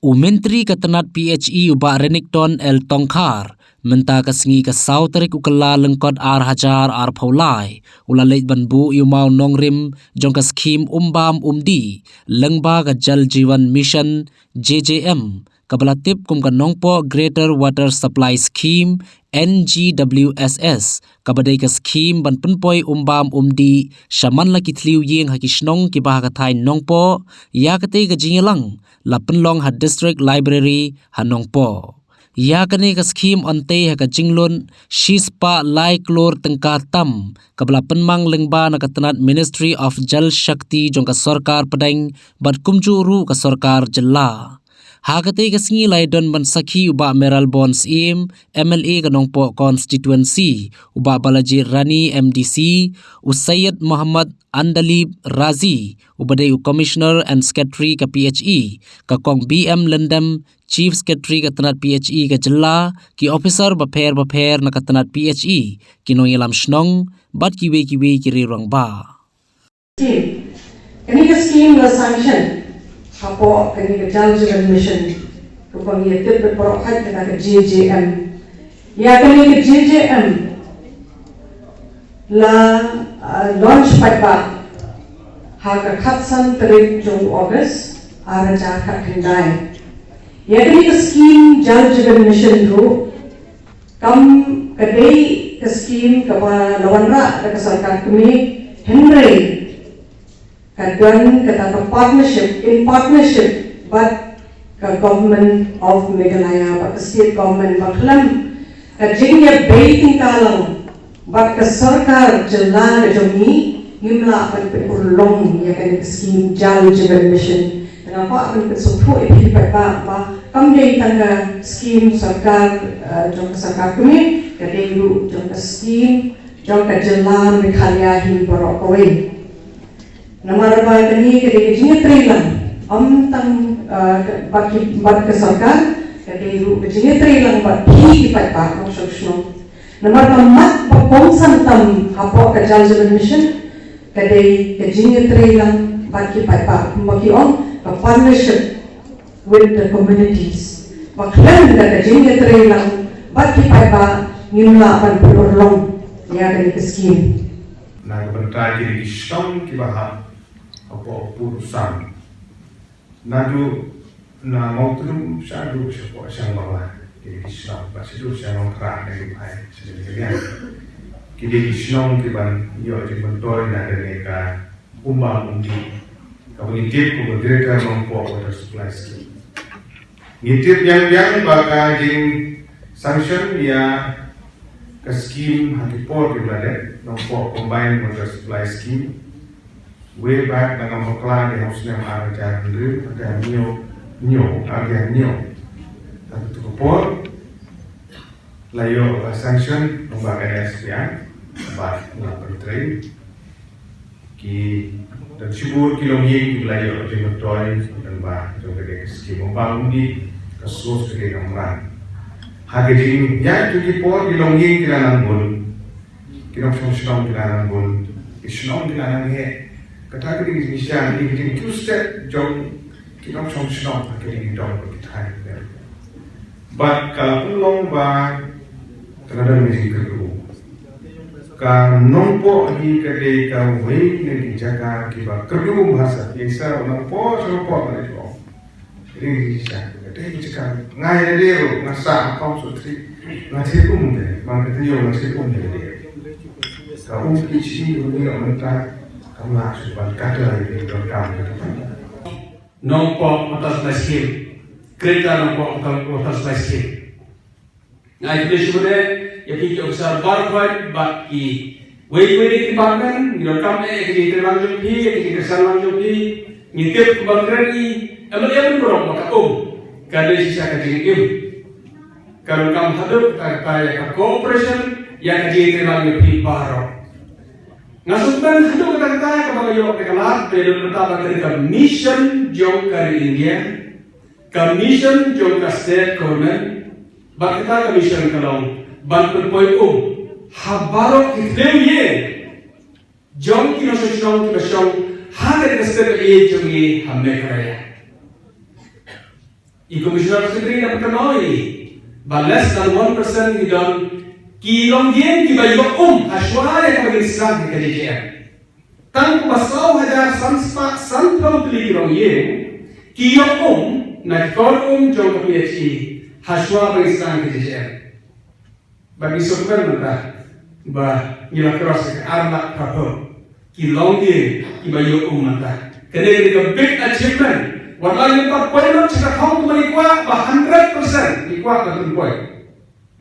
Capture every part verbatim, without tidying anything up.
U Myntri ka tnat P H E u Bah Renikton L Tongkhar, mynta ka sngi ka saw tarik u Kyllalyngkot ar hajar arphew lai, u la leit ban buh ïa u maw nongrim jong ka skhim um bam um dih, lyngba ka Jal Jeevan Mission, J J M, kaba la tip kum ka Nongpoh Greater Water Supply Scheme, N G W S S, kaba dei ka skhim ban pynpoi um bam um dih sha man la ki thliew ïing ha ki shnong kiba ha ka thaiñ Nongpoh. Ïa katei ka jingïalang la pynlong ha District Library ha Nongpoh. Ïa kane ka skhim yn tei ha ka jinglut shispah lai klur tyngka tam, kaba la pynmang lyngba na ka tnat Ministry of Jal Shakti jong ka sorkar pdeng bad kumjuh ruh ka sorkar jylla. Ha katei ka sngi la ïadon ban sakhi u Bah Mayralborn Syiem, M L A ka Nongpoh Constituency, u Bah Balajied Rani, M D C, u Syed Mohammad Andalib Razi, uba dei u Commissioner and Secretary ka P H E, ka Kong B M Lyngdoh, Chief Secretary ka tnat P H E ka jylla, ki officer bapher bapher na ka tnat P H E, ki nongïalam shnong bad kiwei kiwei ki rangbah. Scheme. Kane ka scheme la sanction hapoh kane ka Jal Jeevan Mission, kaba ngi ïa tip bad baroh kata ka J J M. Ïa kane ka J J M la, uh, launch paidbah ha ka khatsan tarik jong August ar hajar khatkhyndai. Ïa kane ka scheme Jal Jeevan Mission ruh, kam ka dei ka scheme kaba la wanrah da ka sorkar kmie, hynrei ka don kata ka partnership, in partnership bad ka Government of Meghalaya bad ka State Government, ba khlem ka jingïabei tyngka lang bad ka sorkar jylla ka jong ngi, ngim lah ban pynurlong ïa kane ka scheme Jal Jeevan Mission. Te nga kwah ban pynsngewthuh ïa phi paidbah ba kam dei tang ka scheme sorkar, eh, jong ka sorkar kmie, ka dei ruh jong ka scheme jong ka jylla Meghalaya hi baroh kawei. Namar ba kane ka dei ka jingïatreilang, ym tang, eh, ka, bad ki, bad ka sorkar, ka dei ruh ka jingïatreilang bad phi ki paidbah nongshong shnong. Namar ka mat ba kongsan tam hapoh ka Jal Jeevan Mission, ka dei ka jingïatreilang bad ki paidbah, kumba ki ong, ka partnership with the communities. Ba khlem da ka jingïatreilang bad ki paidbah, ngim lah ban pynurlong ïa kane ka scheme. Na ka bynta ki shnong kiba hap hapoh Purusam, naduh na Mawtrum shaduh shapoh Shangbala, ki shnong, bad shaduh sha Nongkhrah, na Lyngkhai, sha Lyngkhai. Ki dei ki shnong kiban ïoh jingmyntoi na kane ka um bam um dih, kaba ngi tip kum ka Greater Nongpoh Water Supply Scheme. Ngi tip biang biang ba ka jingsanction ïa ka scheme ha ki por kiba la dep, Nongpoh Combined Water Supply Scheme, way back, lada ngam bakla, dei ha u snem ar hajar hynriew, ar hajar hynñiew, hynñiew, ar hajar hynñiew. Ha kato ka por la ïoh, la sanction lyngba ka N S P R, bad la pyntrei. Ki don shibun ki longïing kiba la ïoh jingmyntoi lyngba jong kane ka skhim um bam um dih, ka source ka dei ka Umrang. Ha ka jingïaid to ki por, ki longïing ki la nang bun, ki nongshong shnong ki la nang bun, ki shnong ki la nang heh. Kata ka dei ka jingshisha, ka dei ka jingkiew stet jong ki nongshong shnong ha ka dei ka dong bad ki thaiñ. Bad ka la pynlong ba ka la don ka jingkyrduh. Ka Nongpoh hi ka dei kawei na ki jaka kiba kyrduh bha shisha. Ïa sa Nongpoh, Nongpoh ka dei ka ong. Ring ri shisha, ka dei ka jaka. Nga ïa dei ruh, nga sah ha Pamsutri, nga thied um de, man ka taïew nga thied um de. Ka um ki chi um ïa mynta, kam lah shuh ban kata ïa ki donkam ka. Nongpoh Water Supply Scheme. Greater Nongpoh Water, Water Supply Scheme. Nga ai khublei shibun ïa phi ki officer baroh kawei bad kiwei kiwei ki department, ngi donkam eh ïa ka jingïatreilang jong phi, ïa ka jingkyrshan lang jong phi. Ngi tip kumba kren i M L A baroh ba ka um ka dei shisha ka jingim. Ka donkam haduh katta katta ïa ka cooperation, ïa ka jingïatreilang jong phi baroh. Nga sngewthuh haduh katta katta kaba nga ïoh ka lad, ka ïoh ka lad ba ka dei ka mission jong ka ri India, ka mission jong ka state government, bad kata ka mission ka long ban pynpoi um ha baroh ki thliew ïing jong ki nongshong shnong kiba shong ha kane ka state ïing jong ngi ha Meghalaya. I Commissioner Secretary na pyrkhat ïa ba less than one percent ki don ki longïing kiba ïoh um ha shuwa ïa kaba ngin sdang ka J J M. Tang kumba saw hajar san spah sanphew tylli ki longïing ki ïoh um na ki kor um jong ka P H E ha shuwa ba ngin sdang ka J J M. Ba ngi sngewthuh mynta ba ngi la cross ka ar lak phew ki longïing kiba ïoh um mynta. Kane ka dei ka big achievement. Wat la ngim pat poi lut sha ka thong kumba ngi kwah ba hundred percent ngi kwah ban pynpoi.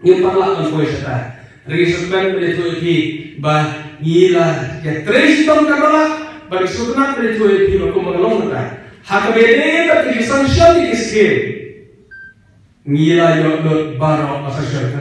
Ngim pat lah ban poi shata. Ngi sngewthuh mynta ïathuh ïa phi ba ngi la ïatrei shitom ka dollar ba ngi sngewthuh mynta ïathuh ïa phi ba kumba ka long mynta. Ha kaba ïadei bad ka jingsanction ïa ki scheme. Ngi la ïoh lut baroh ba sanction.